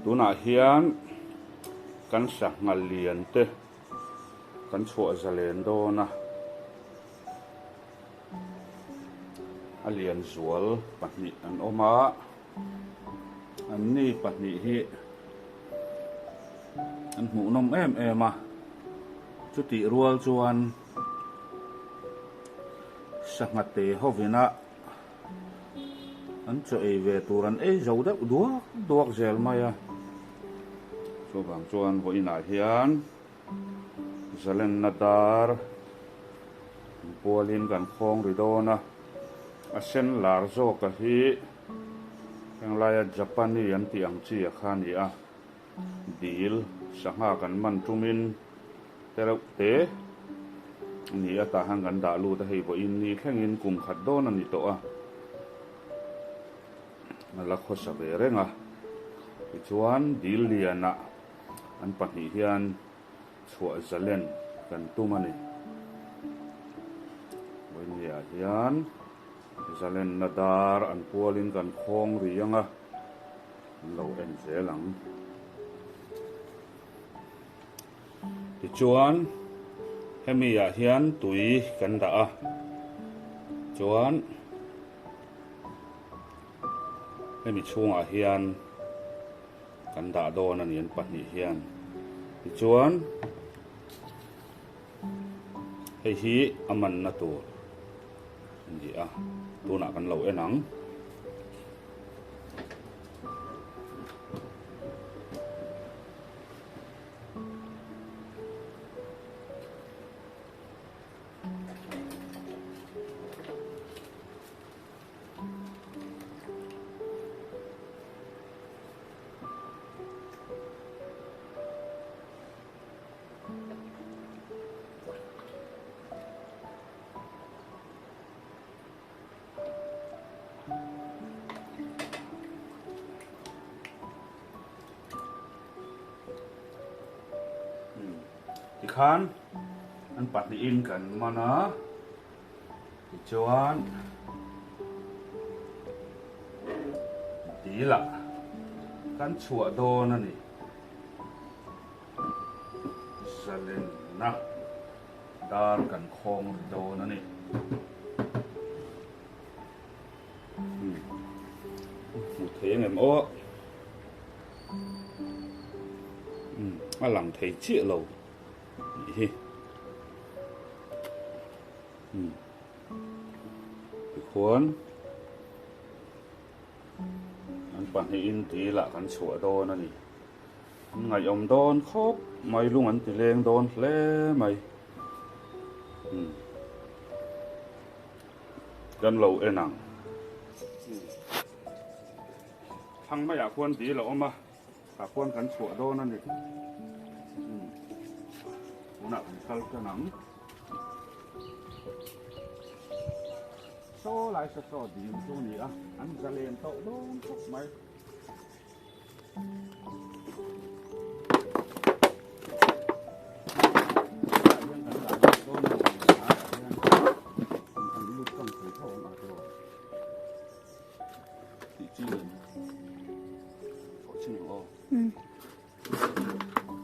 Tunah hian kan sangha lian te kan chhuah zalen dawn a, a lian zual pahnih an awm a, anni pahnih hi an hmuhnawm em em a, chutih rual chuan sangha te hovin a An chaw ei ve tur an ei zo deuh duak duak zel mai a, chuvang chuan vawiinah hian zalenna dar pualin kan khawng ri dawn a, a sen lar zawka hi henglaia Japani an tih ang chi a kha a ni a. Dil sangha kan man tumin te reuh te a ni a, tah hian kan dah lut a, hei vawiin ni thlengin kum khat dawn a ni tawh a, a la khawsa ve reng a, tichuan dil lianah an pahnih hian chhuah zalen kan tum a ni. Vawiin ni ah hian zalenna dar an pualin kan khawng ri ang a. An lo en zel ang. Tichuan hemi ah hian tui kan dah a, chuan hemi chhungah hian kan dah dawn a ni an pahnih hian. Tichuan hei hi a manna tur a ni a, tunah kan lo en ang. Tikhan an pahnihin kan man a, tichuan dilah kan chhuah dawn a ni. Zalenna. Dar kan khawng ri dawn a ni. Hmuh thei ang em aw. A lang thei chiah lo nih hi. Tikhuan an pahnihin dilah kan chhuah dawn a ni. An ngaihawm dawn khawp mai, lung an ti leng dawn hle mai. Umm kan lo en ang. Thlang maiah khuan dil a awm a, tah khuan kan chhuah dawn a ni. Umm tunah kan kal tan ang. Saw lai saw saw dil chu a ni a, an zalen tawh dawn khawp mai.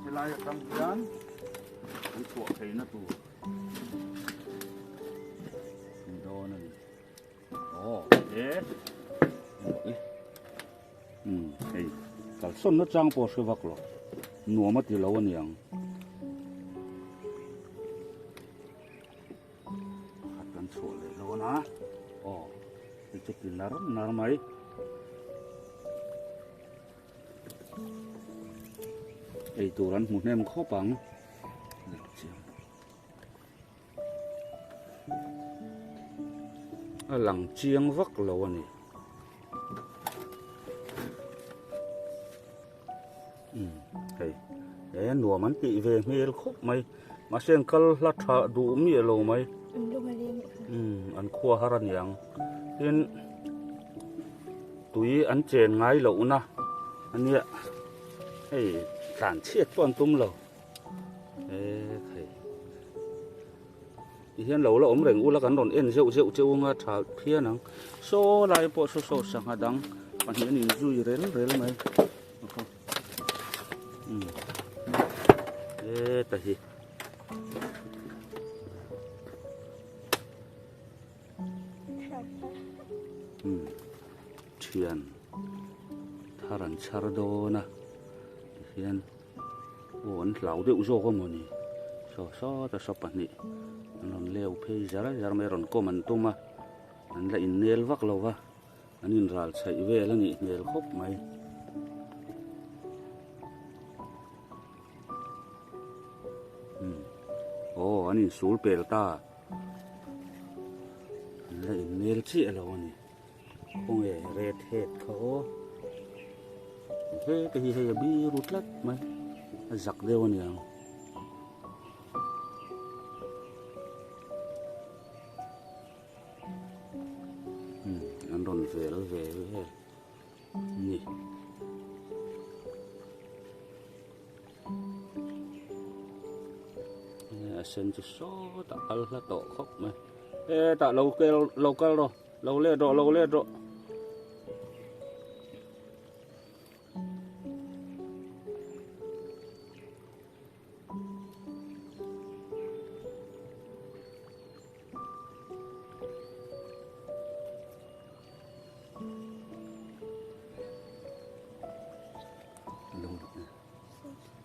Helai atang hian an chhuah theihna tur ni dawn a ni. Aw he umm hei kalsawn na chang pawh hre vak lo nuam a ti lo a niang pakhat kan chhuah leh dawn a aw hei chu ti nar nar mai eitur an hmu hnem khawp ang. A lang chiang vak lo a ni. Umm hei he nuam an tih ve hmel khawp mai mahse an kal hla tha duh miah lo mai. Umm an khua har a niang tin tui an chen ngai lohna a nia hei tlan chhiat pawh an tum lo. Ti hian lo la awm reng ula kan rawn en zeuh zeuh cheu anga tha phian ang saw lai pawh saw saw sangha dang pahnih an inzui rel rel mai. Umm heta hi. Umm thian thar an chhar dawn a tihian aw an hlau deuh zawk a mawni saw sawta saw pahnih an rawn leu phei zar zar mai a rawn kawm an tum a an la innel vak lo va. An inral chhaih vel a nih hmel khawp mai. Umm aw an insul pel ta. An la innel chiah lo a ni. Khawnge red head kha aw. He te hi hei a biru tlat mai. A zak deuh a niang. An rawn vel ve vel ni. A sen chu sawtah kal hla tawh khawp mai. Hetah lo kel lo kal rawh lo let rawh lo let rawh.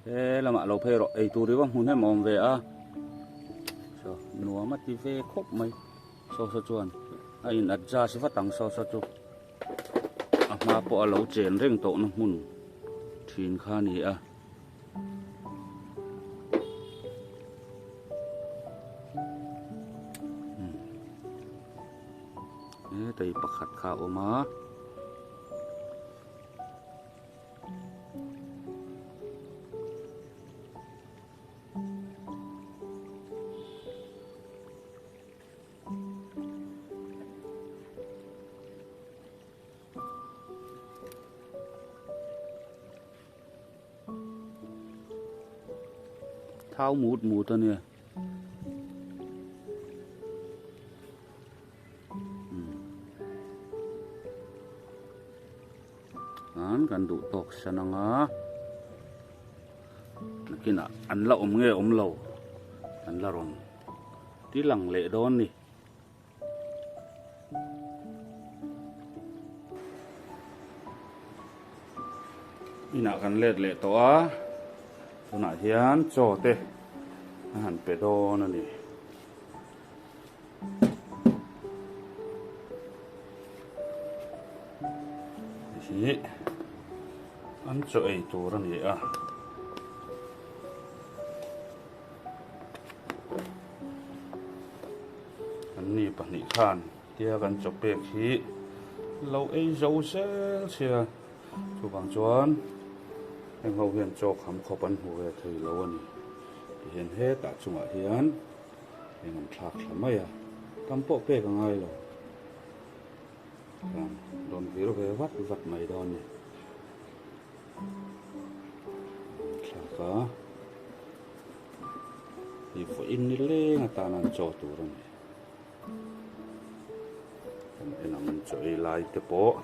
He lamah lo phei rawh ei tur hi va hmu hnem awm ve a saw nuam a ti ve khawp mai saw saw chuan a in adjust vat ang saw saw chu a hma pawh a lo chen reng tawh na hmun thin kha a ni a. He tei pakhat kha a awm a. Thau mut mut a nia. An kan duh tawk san anga nakinah an la awm nge awm lo an la rawn ti lang leh dawn ni. Inah kan let leh tawh a, tunah hian chaw te a han pe dawn a ni. Hi an chaw ei tur a ni a. An ni pahnih khan tia kan chaw pek hi lo ei zo zel sia chuvang chuan heng ho hian chaw kham khawp an hmu ve thei lo a ni tihian hetah chungah hian eng an thlak thla mai a tam pawh pek a ngai lo chuan rawn vir ve vat vat mai dawn a ni thlak a. Hei vawiin ni leng atan an chaw tur a ni. Kan en ang chaw ei lai te pawh.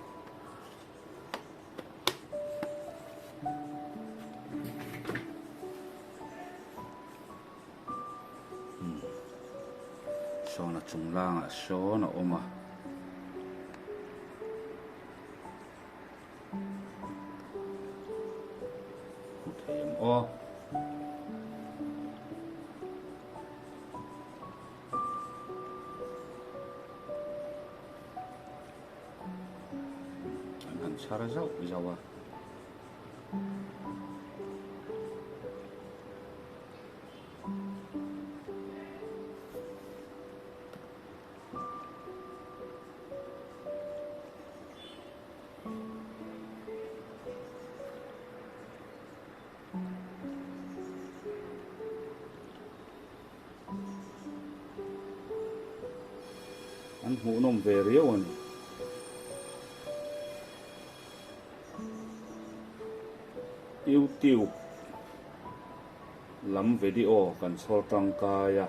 Hmm. Sawn a chung langah sawn a awm a. Hmu thei ang aw. An han chhar zauh zauh a. An hmuhnawm ve riau a ni. YouTube lam video kan chhawr tangkai a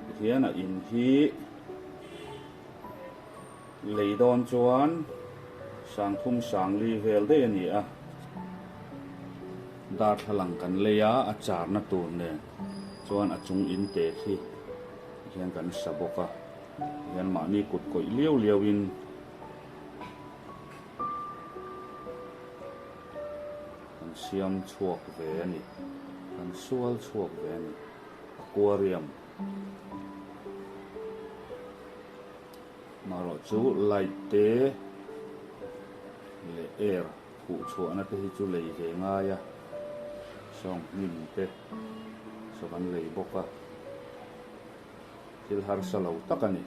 tihian a in hi Lei dawn chuan sangthum sangli vel daih a ni a. Darthlalang kan lei a, a charna tur nen chuan a chung in te khi hian kan sa bawk a, hian mahni kut kawih liau liau in kan siam chhuak ve a ni, kan sual chhuak ve a ni, aquarium. Marawh chu light te leh air khuh chhuahna te hi chu lei ve ngai a, sawng hnim te saw kan lei bawk a, thil harsa lo tak a ni.